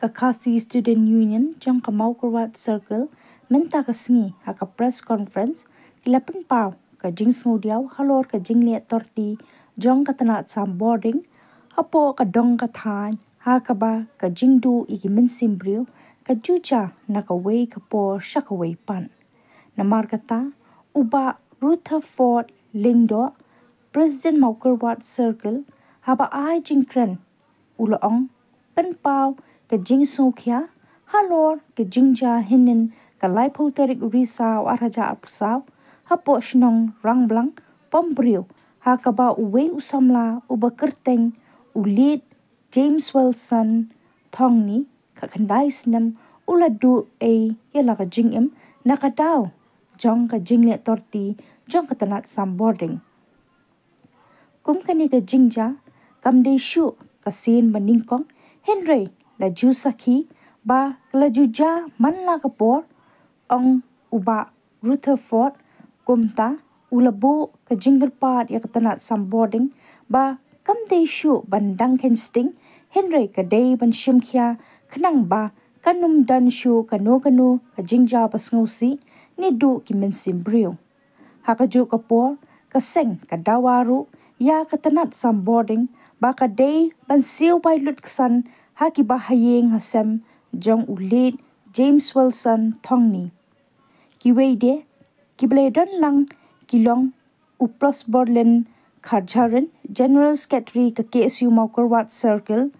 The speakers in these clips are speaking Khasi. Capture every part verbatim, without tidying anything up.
Ka Khasi Student Union jong ka Mawkyrwat Circle mynta ka sngi ha ka press conference ki la pynpaw ka jingsngewdiaw halor ka jingleh torti jong ka tnat sam bording hapoh ka dong ka thaiñ, ha kaba ka jingduh ïa ki mynsiem briew ka ju jia na kawei ka por sha kawei pat. Namar kata, u Bah Rutherford Lyngdoh, President Mawkyrwat Circle, haba ai jingkren, u la ong, pynpaw ka jingsngewkhia halor ka jingjia hynnin ka laiphew tarik u Risaw ar hajar arphew saw hapoh shnong Rangblang Pambriew, ha kaba uwei u samla uba kyrteng u Late James Wilson Thongni, khatkhyndai snem, u la duh ei ïa la ka jingim na ka daw jong ka jingleh torti jong ka tnat sam bording. Kum kane ka jingjia kam dei shuh ka sien ba nyngkong, hynrei la ju sakhi ba ka la ju jia man la ka por, ong u Bah Rutherford. Kumta, u la buh ka jingkyrpad ïa ka tnat sam bording ba kam dei shuh ban dang kheiñ sting, hynrei ka dei ban shim khia khnang ba kan ym don shuh kano kano ka jingjia ba sngewsih ne duh ki mynsiem briew. Ha kajuh ka por, ka seng ka dawa ruh ïa ka tnat sam bording ba ka dei ban siew bai lutksan ha kiba ha ïing ha sem jong u Late James Wilson Thongni. Kiwei de kiba la ïadon lang ki long u Prosperlin Kharjahrin, General Secretary ka K S U Mawkyrwat Circle,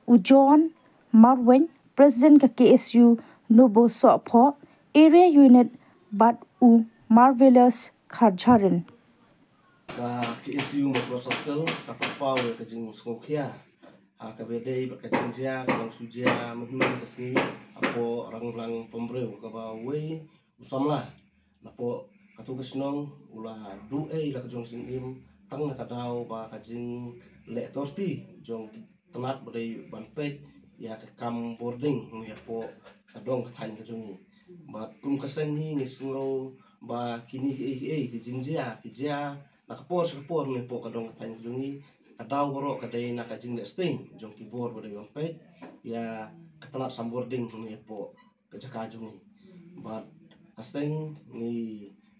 u John Marwein, President ka K S U Nobosohphoh Area Unit, bad u Marvelous Kharjahrin. Ka K S U Mawkyrwat Circle ka pynpaw ïa ka jingsngewkhia ha kaba dei bad ka jingjia kaba la shu jia mynhynnin ka sngi hapoh Rangblang Pambriew, kaba uwei u samla napoh kato ka shnong u la duh ei la ka jong ka jingim tang na ka daw ba ka jingleh torti jong ki tnat ba dei ban peit ïa ka kam bording hapoh ka dong ka thaiñ ka jong ngi. Bad kum ka seng hi ngi sngew ba kine kiei kiei ki jingjia ki jia na ka por sha ka por hapoh ka dong ka thaiñ ka jong ngi, ka daw baroh ka dei na ka jingleh sting jong ki bor ba dei ban peit ïa ka tnat sam bording hapoh ka jaka jong ngi. Bad ka seng ngi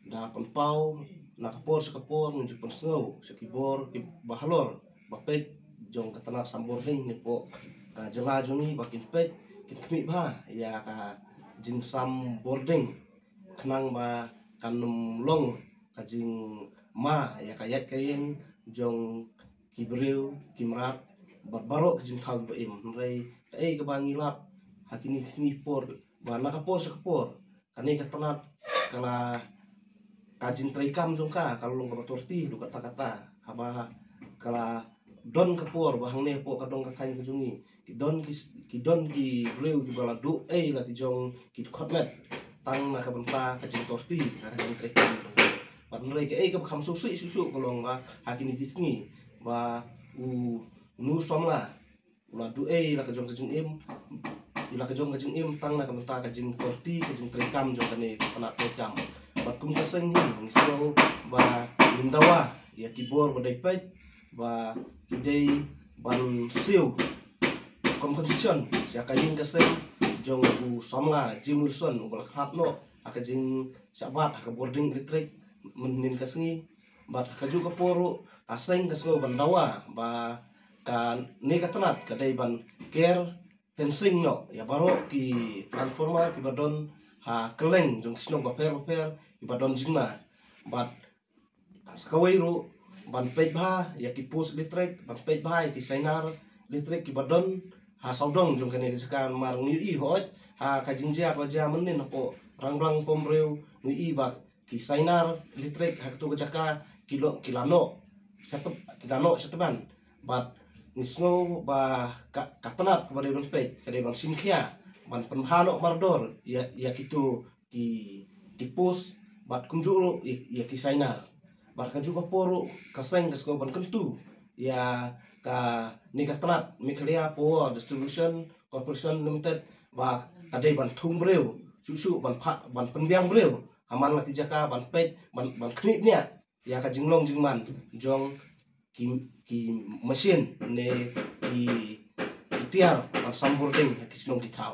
da pynpaw na ka por sha ka por, ngi ju pynsngew sha ki bor kiba halor ba peit jong ka tnat sam bording hapoh ka jylla jong ngi ba kin peit, kin khmih bha ïa ka jingsam bording khnang ba kan ym long ka jingma ïa ka ïaid ka ïeng jong ki briew, ki mrad bad baroh ki jingthaw kiba im. Hynrei kaei kaba ngi lap ha kine ki sngi por ba na ka por sha ka por kane ka tnat ka la, ka jingtreikam jong ka ka la long kaba torti haduh katta katta, haba ka la don ka por ba hangne hapoh ka dong ka thaiñ ka jong ngi ki don ki, ki don ki briew kiba la duh ei la ki jong ki dkhot met tang na ka bynta ka jingtorti, na ka jingtreikam jong ka. Bad hynrei kaei kaba kham sngewsih shuh shuh ka long ba ha kine ki sngi ba u nu samla u la duh ei la ka jong ka jingim, la ka jong ka jingim tang na ka bynta ka jingtorti, ka jingtreikam jong kane ka tnat treikam. Bad kum ka seng hi ngi sngew ba ngin dawa ïa ki bor ba dei peit ba ki dei ban siew compensation ïa ka ïing ka sem jong u samla Jim Wilson uba la khlad noh ha ka jingshahbat ha ka bording elektrik mynhynnin ka sngi. Bad ha kajuh ka por ruh ka seng ka sngew ban dawa ba kane ka tnat ka dei ban ker fencing noh ïa baroh ki transformer kiba don ha kylleng jong ki shnong bapher bapher kiba don jingma. Bad sa kawei ruh ban peit bha ïa ki post elektrik, ban peit bha ïa ki sainar elektrik kiba don ha sawdong jong kane ka jaka. Namar ngi ïohi hooid ha ka jingjia kaba jia mynhynnin hapoh Rangblang Pambriew, ngi ïohi ba ki sainar elektrik ha kato ka jaka ki lo, ki la noh sha teb-, ki la noh sha tban. Bad ngi sngew ba ka, ka tnat kaba dei ban peit ka dei ban shim khia ban pynbha noh mardor ïa, ïa kito ki, ki post bad kumjuh ruh ïa, ïa ki sainar. Bad kajuh ka por ruh ka seng ka sngew ban kyntu ïa kane ka tnat Meghalaya Power Distribution Corporation Limited ba ka dei ban thung briew shuh shuh, ban pha, ban pynbiang briew ha man la ki jaka ban peit, ban, ban khmih bniah ïa ka jinglong jingman jong ki, ki machine ne ki, ki tiar ban sam burding ïa ki shnong ki thaw.